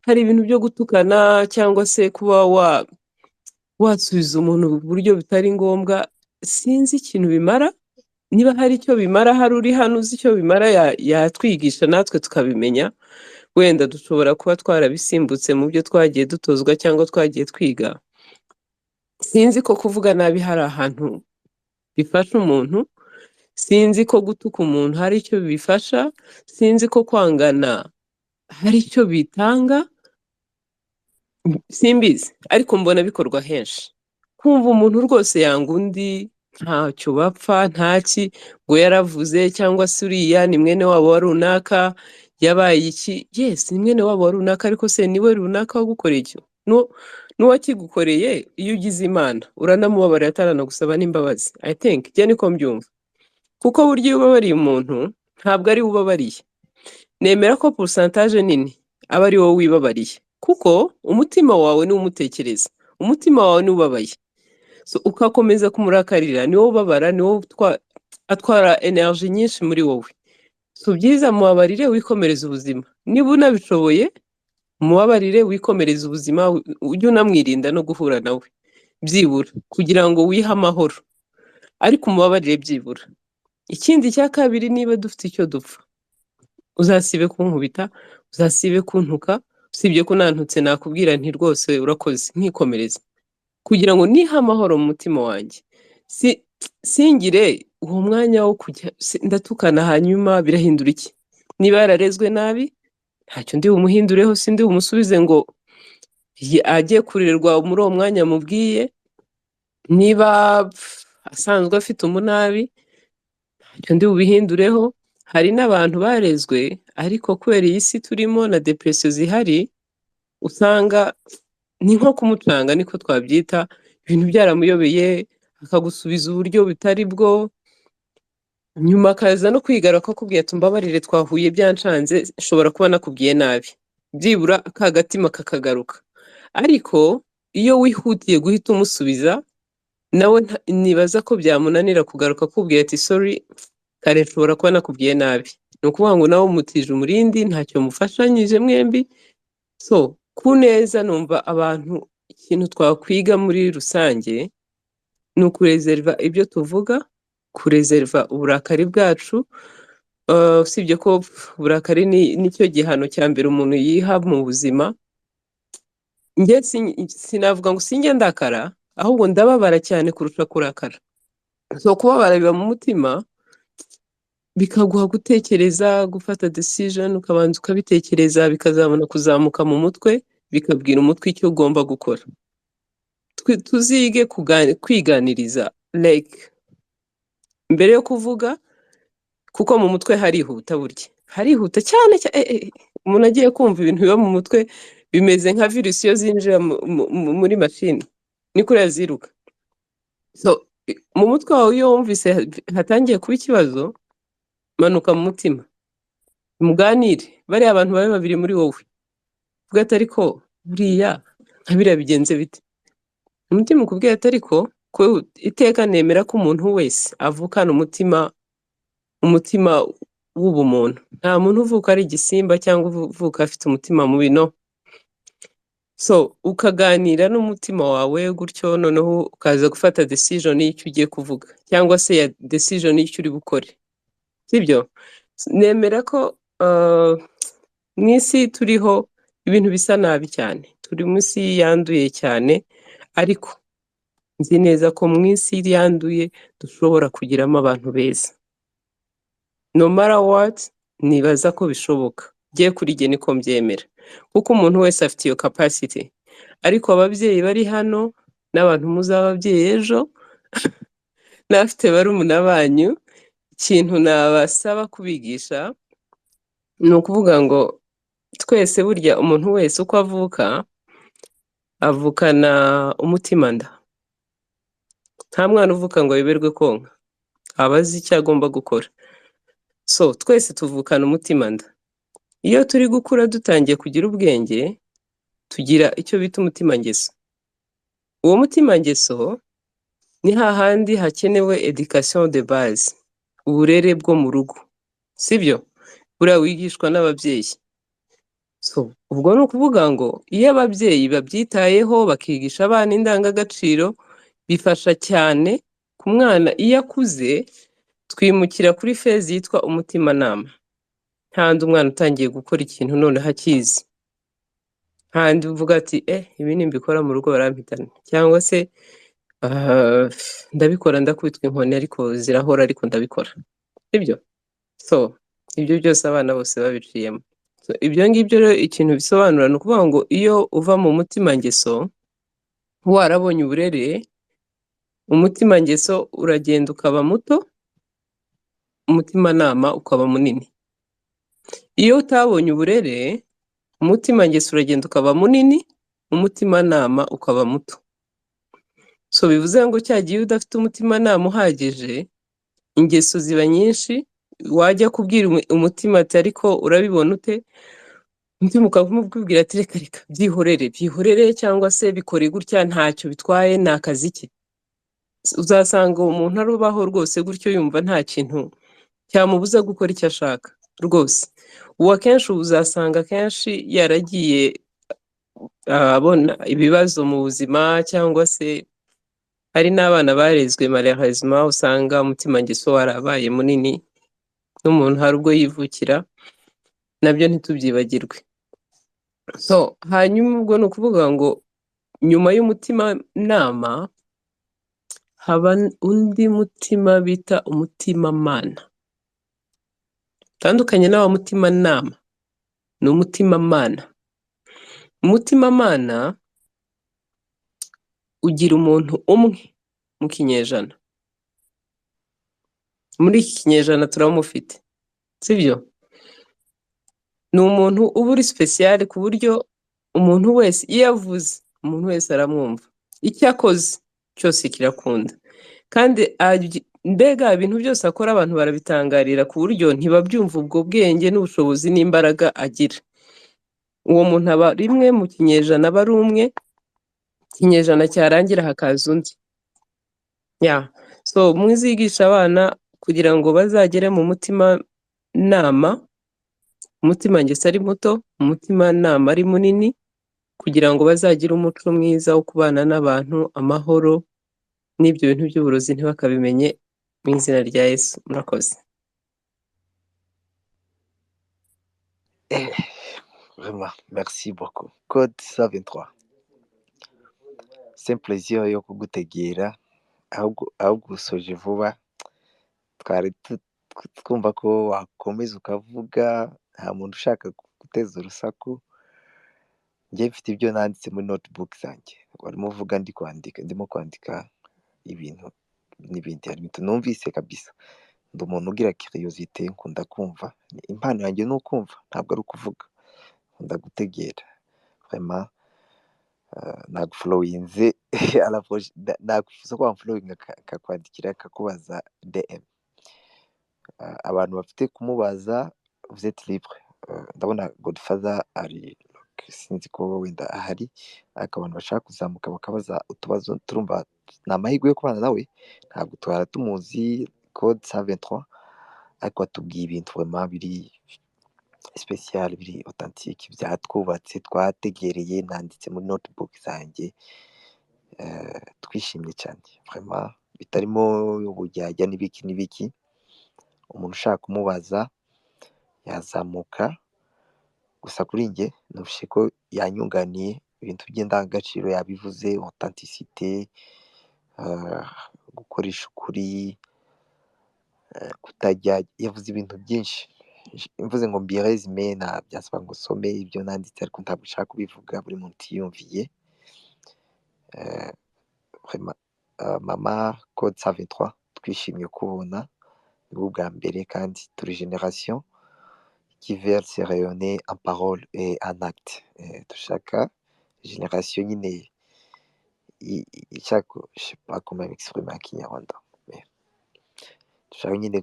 Hari ibintu byo gutukana cyangwa se kuba wasubiza umuntu mu buryo bitari ngombwa. Sinzi ikintu bimara. Niba hari icyo bimara, hari uri hano uzi icyo bimara, yatwigisha natwe tukabimenya. Wenda dushobora kuba twarabisimbutse mu byo twagiye dutozwa cyangwa twagiye twiga. Sinzi ko kuvuga nabi hari ahantu bifasha umuntu, sinzi ko gutuka umuntu hari icyo bifasha, sinzi ko kwangana hari icyo bitanga, simbizi. Ariko mbona bikorwa henshi, kumva umuntu rwose yanga undi ntacyo bapfa, ntaki, ngo yaravuze cyangwa se uriya ni mwene wabo wa runaka, yabaye iki. Yes, ni mwene wabo wa runaka, ariko se niwe runaka wagukoreye icyo? N'uwakigukoreye, iyo ugize Imana uranamubabarira ataranagusaba n'imbabazi. I think, njye niko mbyumva, kuko burya iyo ubabariye umuntu ntabwo ari we ubabariye. Nemera ko pourcentage nini aba ari wowe wibabariye, kuko umutima wawe niwo umutekereza, umutima wawe niwo ubabaye. So ugakomeza kumurakarira, ni wowe ubabara, ni wowe atwara energy nyinshi muri wowe. So byiza mubabarire, wikomereze ubuzima. Niba unabishoboye, mubabarire, wikomereze ubuzima, ujye unamwirinda no guhura nawe byibura kugira ngo wihe amahoro, ariko umubabarire byibura. Ikindi cya kabiri, niba dufite icyo dupfa, uzasibe kunkubita, uzasibe kuntuka. Usibye ko nantutse nakubwira nti "Rwose urakoze," nkikomereza, kugira ngo nihe amahoro mu mutima wanjye. Si singire uwo mwanya wo kujya ndatukana, hanyuma birahindura iki? Niba yararezwe nabi, ntacyo ndi bumuhindureho, sindi bumusubize ngo ajye kurerwa muri uwo mwanya mubwiye. Niba asanzwe afite umunabi, ntacyo ndi bubihindureho. Hari n'abantu barezwe, ariko kubera iyi si turimo na depression zihari, usanga ni nko kumucanga, niko twabyita, ibintu byaramuyobeye, akagusubiza uburyo butari bwo, nyuma akaza no kwigaruka akakubwira ati "Mbabarire, twahuye byancanze, nshobora kuba nakubwiye nabi." Byibura ka gatima kakagaruka. Ariko iyo wihutiye guhita umusubiza, nawe nibaza ko byamunanira kugaruka akubwira ati "Sorry, kare nshobora kuba nakubwiye nabi." Ni ukuvuga ngo nawe umutije umurindi, ntacyo mufashanyije mwembi. So ku neza, numva abantu ikintu twakwiga muri rusange ni ukurezeriva ibyo tuvuga, kurezeriva uburakari bwacu. Usibye ko uburakari nicyo gihano cya mbere umuntu yiha mu buzima. Njye sinavuga ngo sinjye ndakara, ahubwo ndababara cyane kurusha kurakara. So kubabara biba mu mutima, bikaguha gutekereza, gufata decision, ukabanza ukabitekereza, bikazabona kuzamuka mu mutwe, bikabwira umutwe icyo ugomba gukora. Tuzige kwiganiriza like mbere yo kuvuga, kuko mu mutwe harihuta, burya harihuta cyane. Umuntu agiye kumva ibintu biba mu mutwe bimeze nka virusi iyo zinjira muri mashini, ni kuriya ziruka. So mu mutwe wawe iyo wumvise hatangiye kuba ikibazo, manuka mu mutima, muganire, bariya abantu babe babiri muri wowe, uvuga ati "Ariko buriya nka biriya bigenze bite?" Umutima ukubwira ati ariko ko iteka nemera ko umuntu wese avukana umutima w'ubumuntu. Nta muntu uvuka ari igisimba cyangwa uvuka afite umutima mubi, no. So ukaganira n'umutima wawe gutyo, noneho ukaza gufata decision y'icyo ugiye kuvuga cyangwa se ya decision y'icyo uri bukore, sibyo? Nemera ko mu isi turiho ibintu bisa nabi cyane, turi mu isi yanduye cyane, ariko nzi neza ko mu isi yanduye dushobora kugiramo abantu beza. No matter what, nibaza ko bishoboka. Njye kuri jye niko mbyemera, kuko umuntu wese afite iyo capacity. Ariko ababyeyi bari hano n'abantu muzaba ababyeyi ejo n'abafite barumuna banyu, ikintu nabasaba kubigisha ni ukuvuga ngo twese burya umuntu wese uko avuka Avukana umutima nda. Nta mwana uvuka ngo ayoberwe konka, aba azi icyo agomba gukora. So twese tuvukana umutima nda. Iyo turi gukura dutangiye kugira ubwenge, tugira icyo bita umutima ngeso. Uwo mutima ngeso ni hahandi hakenewe education de base, uburere bwo mu rugo, sibyo? Buriya wigishwa n'ababyeyi. So ubwo ni ukuvuga ngo iyo ababyeyi babyitayeho bakigisha abana indangagaciro, bifasha cyane ku mwana. Iyo akuze twimukira kuri phase yitwa umutimanama. Ntandi umwana utangiye gukora ikintu noneho akizi, ntandi uvuga ati ibi nimbikora mu rugo barampitana, cyangwa se "Ah, ndabikora ndakubitwa inkoni ariko zirahora, ariko ndabikora," sibyo? So ibyo byose abana bose babiciyemo. So, ibyo ngibyo rero ikintu bisobanura ni ukuvuga ngo iyo uva mu mutima ngeso warabonye uburere, umutima ngeso uragenda ukaba muto, umutimanama ukaba munini. Iyo utabonye uburere, umutima ngeso uragenda ukaba munini, umutimanama ukaba muto. So bivuze ngo cya gihe udafite umutimanama uhagije, ingeso ziba nyinshi. Wajya kubwira umutima ati ariko urabibona ute, umutima ukamubwira ati reka reka, byihorere byihorere, cyangwa se bikore gutya ntacyo bitwaye, ni akazi ke. Uzasanga uwo muntu arubaho rwose gutyo, yumva nta kintu cyamubuza gukora icyo ashaka rwose. Uwo akenshi ubu uzasanga akenshi yaragiye abona ibibazo mu buzima, cyangwa se hari n'abana barezwe malheureusement, usanga umutima ngeso warabaye munini, n'umuntu hari ubwo yivukira, nabyo ntitubyibagirwe. So hanyuma ubwo ni ukuvuga ngo nyuma y'umutimanama haba undi mutima bita umutimamana, utandukanye n'awa mutimanama, ni umutimamana. Umutimamana ugira umuntu umwe mu kinyejana. Muri iki kinyejana turamufite, sibyo? Ni umuntu uba uri spécial ku buryo umuntu wese iyo avuze umuntu wese aramwumva, icyo akoze cyose kirakunda, kandi mbega ibintu byose akora abantu barabitangarira ku buryo ntibabyumva, ubwo bwenge n'ubushobozi n'imbaraga agira. Uwo muntu aba rimwe mu kinyejana, aba ari umwe, ikinyejana cyarangira hakaza undi. Ya, so mwizigisha abana kugira ngo bazagere mu mutima nama, umutima ngeso ari muto, umutima nama ari munini, kugira ngo bazagire umuco mwiza wo kubana n'abantu, amahoro, n'ibyo bintu by'uburozi ntibakabimenye, mu izina rya Yesu. Murakoze. Eh, vraiment, merci beaucoup. Code 123. C'est un plaisir yo kugutegera, ahubwo usoje vuba. Twari twumva ko wakomeza ukavuga, nta muntu ushaka guteza urusaku. Njye mfite ibyo nanditse muri notebook zanjye, warimo uvuga ndi kwandika, ndimo kwandika ibintu n'ibindi. Hari ibintu numvise kabisa. Ndi umuntu ugira curiosité, nkunda kumva. Impano yanjye ni ukumva, ntabwo ari ukuvuga. Nkunda gutegera vraiment. Nagufollowinze, nakwifuza ko wamfollowinga, akakwandikira, akakubaza DM. Abantu bafite kumubaza, vous êtes libre. Ndabona Godfather ari, sinzi ko wenda ahari, ariko abantu bashaka kuzamuka bakabaza utubazo, turumva ni amahirwe yo kubana nawe. Ntabwo twara tumuzi code 123, ariko atubwiye ibintu vraiment biri spécial, biri authentique, byatwubatse, twategereye, nanditse muri notebook zanjye. Twishimye cyane vraiment, bitarimo uburyarya n'ibiki n'ibiki. Umuntu ushaka kumubaza yazamuka. Gusa kuri njye numvise ko yanyunganiye ibintu by'indangagaciro, yabivuze, authenticité, gukoresha ukuri, kutajya, yavuze ibintu byinshi. Mvuze ngo mbiresume na byasaba ngo usome ibyo nanditse, ariko ntabwo ushaka kubivuga, buri muntu yiyumviye. Vraiment, mama code 123, twishimiye kubona, nibwo bwa mbere, kandi turi génération qui veut se rayonner en parole et en acte. Dushaka Génération nyine ishaka, je sais pas comment m'exprimer en Kinyarwanda, mais dushaka nyine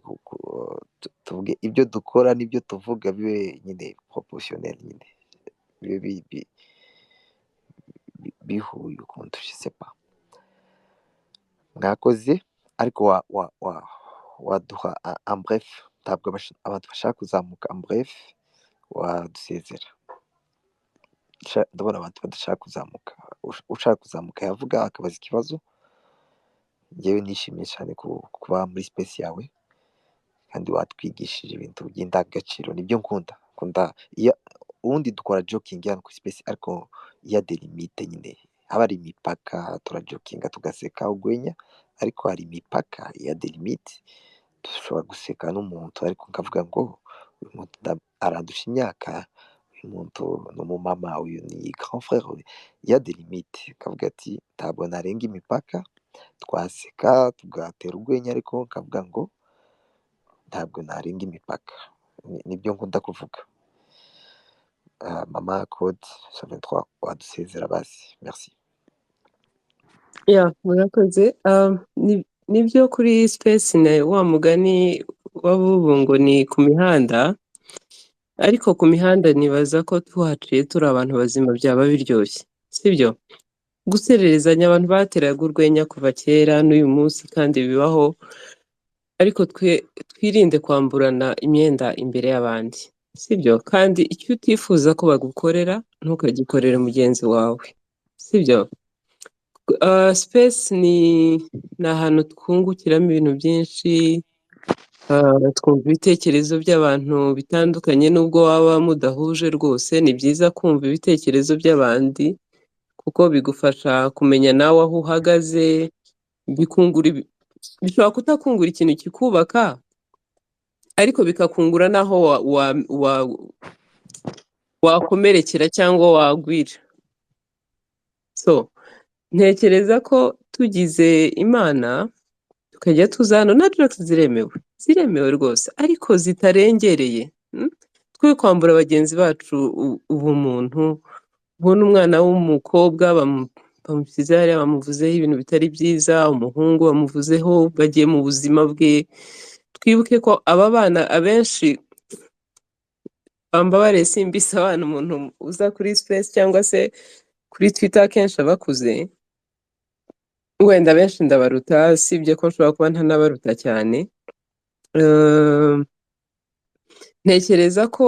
tuvuge ibyo dukora n'ibyo tuvuga bibe nyine proportionnel, nyine bibe bihuye ukuntu, je sais pas. Mwakoze, ariko wa wa wa waduha en bref, ntabwo abantu bashaka kuzamuka, en bref wadusezera. Ndabona abantu badashaka kuzamuka. Ushaka kuzamuka yavuga akabaza ikibazo. Njyewe nishimiye cyane kuba muri space yawe, kandi watwigishije ibintu by'indangagaciro, nibyo nkunda. Nkunda iyo ubundi dukora joking hano kuri space, ariko iyo des limites nyine, haba hari imipaka. Turajokinga, tugaseka urwenya, ariko hari imipaka ya des limites. Dushobora guseka n'umuntu, ariko nkavuga ngo uyu muntu arandusha imyaka, uyu muntu ni umumama, uyu ni grand frère, il y a des limites. Kavuga ati ntabwo narenga imipaka. Twaseka, tugatera urwenya, ariko nkavuga ngo ntabwo narenga imipaka. Nibyo nkunda kuvuga. Mama Code 73, wadusezera basi, merci. Ya, murakoze. Nibyo, kuri space na wa mugani w'abubu ngo ni ku mihanda, ariko ku mihanda nibaza ko tuhaciye turi abantu bazima byaba biryoshye, sibyo? Gusererezanya, abantu bateraga urwenya kuva kera n'uyu munsi kandi bibaho, ariko twe twirinde kwamburana imyenda imbere y'abandi, sibyo? Kandi icyo utifuza ko bagukorera ntukagikorere mugenzi wawe, sibyo? Space ni ahantu twungukiramo ibintu byinshi, twumva ibitekerezo by'abantu bitandukanye, nubwo waba mudahuje rwose, ni byiza kumva ibitekerezo by'abandi kuko bigufasha kumenya nawe aho uhagaze, bikungura bishobora kutakungura ikintu kikubaka, ariko bikakungura n'aho wakomerekera cyangwa wagwira. So ntekereza ko tugize Imana tukajya tuza hano, na drugs ziremewe, ziremewe rwose, ariko zitarengereye, Twe kwambura bagenzi bacu ubumuntu. Ubona umwana w'umukobwa bamushyize hariya, bamuvuzeho ibintu bitari byiza, umuhungu bamuvuzeho, bagiye mu buzima bwe. Twibuke ko aba bana abenshi, bambabare simbise abana, umuntu uza kuri space cyangwa se kuri Twitter akenshi aba akuze, wenda abenshi ndabaruta, sibye ko nshobora kuba ntanabaruta cyane. Ntekereza ko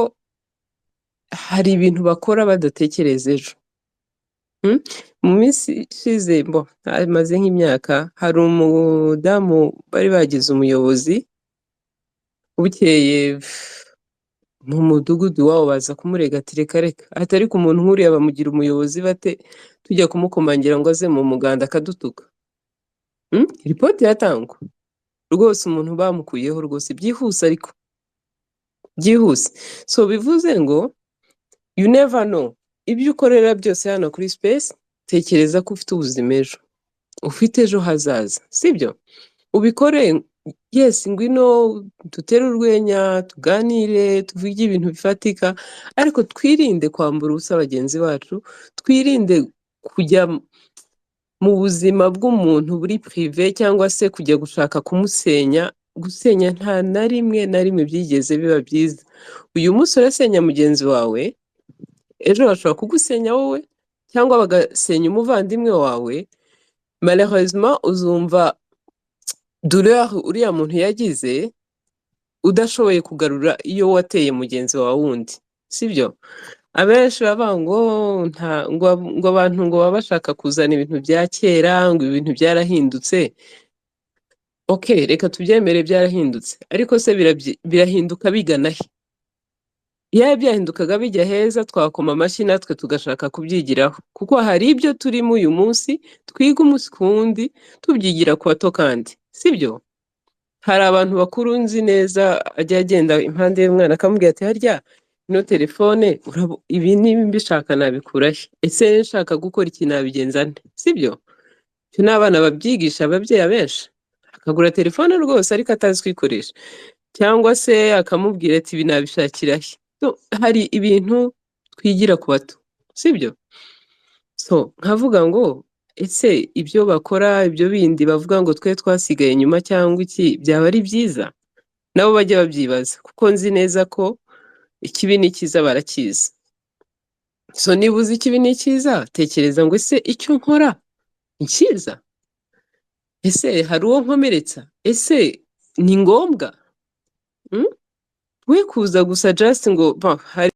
hari ibintu bakora badatekereza ejo. Mu minsi ishize, mbo hamaze nk'imyaka, hari umudamu bari bagize umuyobozi, bukeye mu mudugudu wabo baza kumurega ati reka reka, ati ariko umuntu nk'uriya bamugira umuyobozi bate, tujya kumukomangira ngo aze mu muganda akadutuka. Ripoti iratangwa rwose, umuntu bamukuyeho rwose byihuse, ariko byihuse. So bivuze ngo you never know, ibyo ukorera byose hano kuri space, tekereza ko ufite ubuzima ejo, ufite ejo hazaza, sibyo? Ubikore, yes, ngwino dutere urwenya, tuganire, tuvuge ibintu bifatika, ariko twirinde kwambura ubusa bagenzi bacu, twirinde kujya mu buzima bw'umuntu buri privé cyangwa se kujya gushaka kumusenya. Gusenya nta na rimwe na rimwe byigeze biba byiza. Uyu munsi urasenya mugenzi wawe, ejo bashobora kugusenya wowe cyangwa bagasenya umuvandimwe wawe. Malheureusement uzumva douleur uriya muntu yagize, udashoboye kugarura iyo wateye mugenzi wawe wundi, sibyo? Abenshi baba ngo nta ngo abantu ngo baba bashaka kuzana ibintu bya kera, ngo ibintu byarahindutse. Ok, reka tubyemere byarahindutse, ariko se birahinduka bigana he? Iyo byahindukaga bijya heza twakoma amashyi natwe tugashaka kubyigiraho, kuko hari ibyo turimo uyu munsi twiga umunsi ku wundi, tubyigira ku bato kandi, sibyo? Hari abantu bakuru nzi neza ajya agenda impande y'umwana akamubwira ati harya ino telefone ibi niba mbishaka nabikura he? Ese nshaka gukora iki nabigenza nte? Sibyo? Icyo ni abana babyigisha ababyeyi abenshi, akagura telefone rwose ariko atazi kuyikoresha, cyangwa se akamubwira ati ibi nabishakira he? So, hari ibintu twigira ku bato, sibyo? So nkavuga ngo ese ibyo bakora, ibyo bindi bavuga ngo twe twasigaye inyuma cyangwa iki, byaba ari byiza? Nabo bajya babyibaza, kuko nzi neza ko ikibi n'ikiza barakizi. So niba uzi ikibi n'ikiza, tekereza ngo ese icyo nkora ni cyiza? Ese hari uwo nkomeretsa? Ese ni ngombwa? We kuza gusa just ngo bon, hari